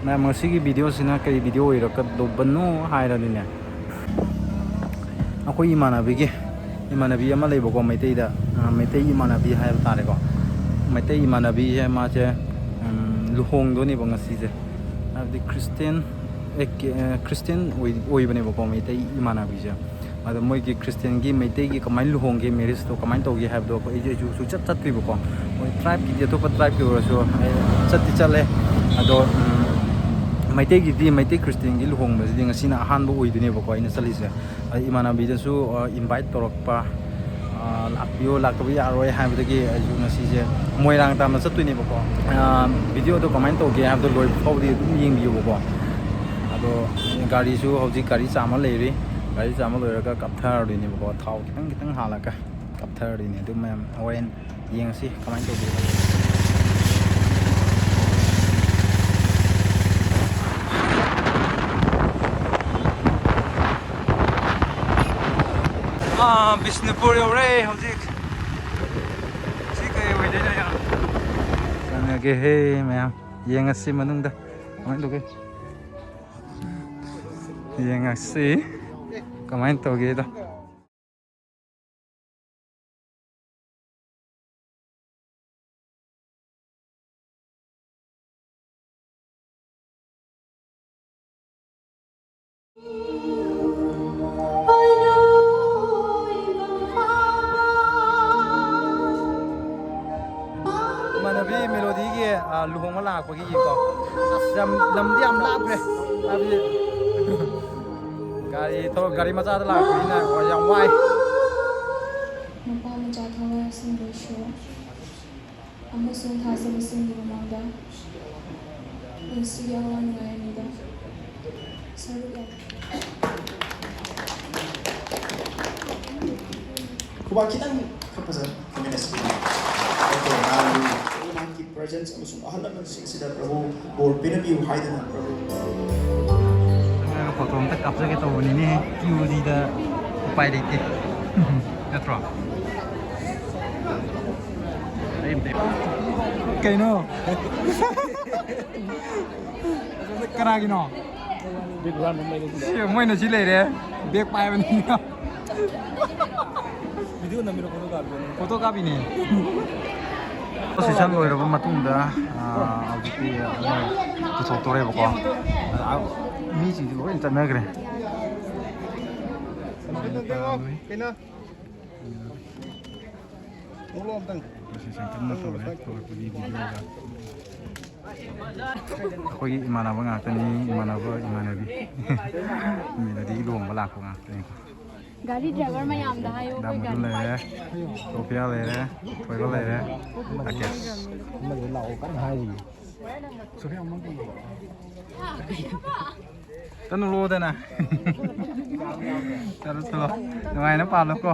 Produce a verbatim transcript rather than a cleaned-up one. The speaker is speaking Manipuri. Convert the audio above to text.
ꯃꯌꯥꯝ, ꯉꯁꯤꯒꯤ ꯚꯤꯗꯤꯑꯣꯁꯤꯅ ꯀꯔꯤ ꯚꯤꯗꯤꯑꯣ ꯑꯣꯏꯔꯛꯀꯗꯧꯕꯅꯣ ꯍꯥꯏꯔꯗꯤꯅꯦ, ꯑꯩꯈꯣꯏ ꯏꯃꯥꯟꯅꯕꯤꯒꯤ, ꯏꯃꯥꯟꯅꯕꯤ ꯑꯃ ꯂꯩꯕꯀꯣ, ꯃꯩꯇꯩꯗ, ꯑ, ꯃꯩꯇꯩ ꯏꯃꯥꯟꯅꯕꯤ ꯍꯥꯏꯕ ꯇꯥꯔꯦꯀꯣ꯫ ꯃꯩꯇꯩ ꯏꯃꯥꯟꯅꯕꯤꯁꯦ ꯃꯥꯁꯦ, ꯎꯝ, ꯂꯨꯍꯣꯡꯗꯣꯏꯅꯦꯕ ꯉꯁꯤꯁꯦ꯫ ꯍꯥꯏꯕꯗꯤ ꯈ꯭ꯔꯤꯁꯇꯦꯟ, ꯑꯦ, ꯀꯦ-, ꯑꯦ, ꯈ꯭ꯔꯤꯁꯇꯦꯟ ꯑꯣꯏ-, ꯑꯣꯏꯕꯅꯦꯕꯀꯣ, ꯃꯩꯇꯩ ꯏꯃꯥꯟꯅꯕꯤꯁꯦ꯫ ꯑꯗꯣ ꯃꯣꯏꯒꯤ ꯈ꯭ꯔꯤꯁꯇꯦꯟꯒꯤ ꯃꯩꯇꯩꯒꯤ ꯀꯃꯥꯏꯅ ꯂꯨꯍꯣꯡꯒꯦ, ꯃꯦꯔꯤꯖꯇꯣ ꯀꯃꯥꯏꯅ ꯇꯧꯒꯦ ꯍꯥꯏꯕꯗꯣ ꯑꯩꯈꯣꯏ, ꯑꯩꯁꯨ, ꯑꯩꯁꯨ ꯁꯨꯡꯆꯠ ꯆꯠꯇ꯭ꯔꯤꯕꯀꯣ꯫ ꯃꯣꯏ ꯇ꯭ꯔꯥꯏꯕꯀꯤꯗꯤ, ꯑꯇꯣꯞꯄ ꯇ꯭ꯔꯥꯏꯕꯀꯤ ꯑꯣꯏꯔꯁꯨ ꯑꯩ ꯆꯠꯇꯤ ꯆꯠꯂꯦ꯫ ꯑꯗꯣ, ꯎꯝ, ꯃꯩꯇꯩꯒꯤꯗꯤ, ꯃꯩꯇꯩ ꯈ꯭ꯔꯤꯁꯇꯦꯟꯒꯤ ꯂꯨꯍꯣꯡꯕꯁꯤꯗꯤ ꯉꯁꯤꯅ ꯑꯍꯥꯟꯕ ꯑꯣꯏꯗꯣꯏꯅꯦꯕꯀꯣ ꯑꯩꯅ ꯆꯠꯂꯤꯁꯦ꯫ ꯑꯗ ꯏꯃꯥꯟꯅꯕꯤꯗꯁꯨ, ꯑ, ꯏꯟꯚꯥꯏꯠ ꯇꯧꯔꯛꯄ, ꯑ, "ꯂꯥꯛꯄꯤꯌꯣ, ꯂꯥꯛꯇꯕ ꯌꯥꯔꯣꯏ" ꯍꯥꯏꯕꯗꯒꯤ ꯑꯩꯁꯨ ꯉꯁꯤꯁꯦ ꯃꯣꯏꯔꯥꯡ ꯇꯥꯟꯅ ꯆꯠꯇꯣꯏꯅꯦꯕꯀꯣ꯫ ꯑ, ꯚꯤꯗꯤꯑꯣꯗꯣ ꯀꯃꯥꯏꯅ ꯇꯧꯒꯦ ꯍꯥꯏꯕꯗꯣ ꯂꯣꯏꯕ ꯐꯥꯎꯗꯤ ꯑꯗꯨꯝ ꯌꯦꯡꯕꯤꯌꯨꯕꯀꯣ꯫ ꯑꯗꯣ ꯒꯥꯔꯤꯁꯨ ꯍꯧꯖꯤꯛ ꯒꯥꯔꯤ ꯆꯥꯝꯃ ꯂꯩꯔꯤ꯫ ꯒꯥꯔꯤ ꯆꯥꯝꯃ ꯂꯣꯏꯔꯒ ꯀꯥꯞꯊꯔꯗꯣꯏꯅꯦꯕꯀꯣ꯫ ꯊꯥꯎ ꯈꯤꯇꯪ ꯈꯤꯇꯪ ꯍꯥꯜꯂꯒ ꯀꯥꯞꯊꯔꯗꯣꯏꯅꯦ꯫ ꯑꯗꯨ ꯃꯌꯥꯝ ꯍꯣꯔꯦꯟ ꯌꯦꯡꯉꯁꯤ ꯀꯃꯥꯏꯅ ꯇꯧꯗꯣꯏꯅꯣ꯫ ꯑꯥ, ꯕꯤꯁꯅꯨꯄꯨꯔ ꯌꯧꯔꯦ ꯍꯧꯖꯤꯛ꯫ ꯁꯤ ꯀꯩ ꯑꯣꯏꯗꯣꯏꯅꯣ ꯌꯥꯝ? ꯆꯪꯉꯒꯦꯍꯦ ꯃꯌꯥꯝ, ꯌꯦꯡꯉꯁꯤ ꯃꯅꯨꯡꯗ ꯀꯃꯥꯏꯅ ꯇꯧꯒꯦ꯫ ꯌꯦꯡꯉꯁꯤ ꯀꯃꯥꯏꯅ ꯇꯧꯒꯦꯗꯣ꯫ ꯏꯃꯥꯟꯅꯕꯤ ꯃꯦꯂꯣꯗꯤꯒꯤ, ꯑ, ꯂꯨꯍꯣꯡꯕ ꯂꯥꯛꯄꯒꯤꯀꯣ꯫ ꯑꯁ, ꯌꯥꯝ, ꯂꯝꯗꯤ ꯌꯥꯝ ꯂꯥꯞꯈ꯭ꯔꯦ꯫ ꯍꯥꯏꯕꯗꯤ, ꯒꯥꯔꯤ ꯊꯧ-, ꯒꯥꯔꯤ ꯃꯆꯥꯗ ꯂꯥꯛꯄꯅꯤꯅ ꯌꯥꯝ ꯋꯥꯏ꯫ ꯃꯄꯥ ꯃꯆꯥ ꯊꯋꯥꯏ ꯑꯁꯦꯡꯕ ꯏꯁꯣꯔ ꯑꯃꯁꯨꯡ ꯊꯥꯖꯕꯁꯤꯡꯒꯤ ꯃꯃꯥꯡꯗ ꯄꯨꯟꯁꯤꯒꯤ ꯑꯋꯥ ꯅꯨꯡꯉꯥꯏ ꯑꯅꯤꯗ ꯁꯔꯨꯛ ꯌꯥꯕꯤꯌꯨ꯫ ꯈꯨꯕꯥꯛ ꯈꯤꯇꯪ ꯈꯔ ꯐꯖꯅ ꯈꯨꯝꯃꯤꯟꯅꯁꯤ꯫ ꯑꯣꯀꯦ, ꯅꯍꯥꯟꯒꯤ ꯅꯍꯥꯛꯀꯤ ꯄ꯭ꯔꯦꯖꯦꯟꯁ ꯑꯃꯁꯨꯡ ꯑꯍꯜ ꯂꯃꯟꯁꯤꯡꯁꯤꯗ ꯄ꯭ꯔꯚꯨ ꯕꯣꯔ ꯄꯤꯅꯕꯤꯌꯨ ꯍꯥꯏꯗꯨꯅ ꯄ꯭ꯔꯚꯨ꯫ ꯐꯣꯇꯣ ꯑꯝꯇ ꯀꯥꯞꯆꯒꯦ ꯇꯧꯕꯅꯤꯅꯦ, ꯀ꯭ꯌꯨꯗꯤꯗ ꯎꯄꯥꯏ ꯂꯩꯇꯦ꯫ ꯅꯠꯇ꯭ꯔꯣ? ꯀꯩꯅꯣ? ꯀꯅꯥꯒꯤꯅꯣ? ꯁꯤ ꯃꯣꯏꯅ ꯁꯤ ꯂꯩꯔꯦ, ꯕꯦꯛ ꯄꯥꯏꯕꯅꯤꯅ꯫ ꯐꯣꯇꯣ ꯀꯥꯞꯄꯤꯅꯦ꯫ ꯁꯦꯁꯟ ꯂꯣꯏꯔꯕ ꯃꯇꯨꯡꯗ, ꯑꯥ, ꯍꯧꯖꯤꯛꯇꯤ ꯃꯣꯏ ꯄꯨꯊꯣꯛꯇꯣꯔꯦꯕꯀꯣ꯫ ꯑꯥ, ꯃꯤꯁꯤꯡꯁꯤ ꯂꯣꯏ ꯆꯠꯅꯈ꯭ꯔꯦ꯫ ꯀꯩꯅꯣ? ꯁꯦꯁꯟ ꯀꯟꯅ ꯇꯧꯔꯦ꯫ ꯇꯧꯔꯛꯄꯗꯤ ꯚꯤꯗꯤꯑꯣꯒ꯫ ꯑꯩꯈꯣꯏꯒꯤ ꯏꯃꯥꯟꯅꯕ ꯉꯥꯛꯇꯅꯤ, ꯏꯃꯥꯟꯅꯕ, ꯏꯃꯥꯟꯅꯕꯤ꯫ ꯃꯤꯅꯗꯤ ꯂꯨꯍꯣꯡꯕ ꯂꯥꯛꯄ ꯉꯥꯛꯇꯅꯤꯀꯣ꯫ ꯒꯥꯔꯤ ꯗ꯭ꯔꯥꯏꯚꯔ ꯃꯌꯥꯝꯗ ꯍꯥꯏꯌꯣ, ꯑꯩꯈꯣꯏ ꯗꯥ ꯃꯨꯗꯨ ꯒꯥꯔꯤ ꯂꯩꯔꯦ, ꯁꯣꯐꯤꯌꯥ ꯂꯩꯔꯦ, ꯊꯣꯏꯕ ꯂꯩꯔꯦ, ꯔꯥꯀꯦꯁ꯫ ꯑꯃꯗꯨ ꯂꯥꯛꯑꯣ ꯀꯟꯅ ꯍꯥꯏꯔꯤꯌꯦ꯫ ꯁꯣꯐꯤꯌꯥ, ꯑꯃ ꯇꯧꯔꯣ꯫ ꯇꯅꯨ ꯂꯣꯗꯅ꯫ ꯆꯠꯂꯣ, ꯆꯠꯂꯣ꯫ ꯅꯨꯡꯉꯥꯏꯅ ꯄꯥꯜꯂꯣꯀꯣ꯫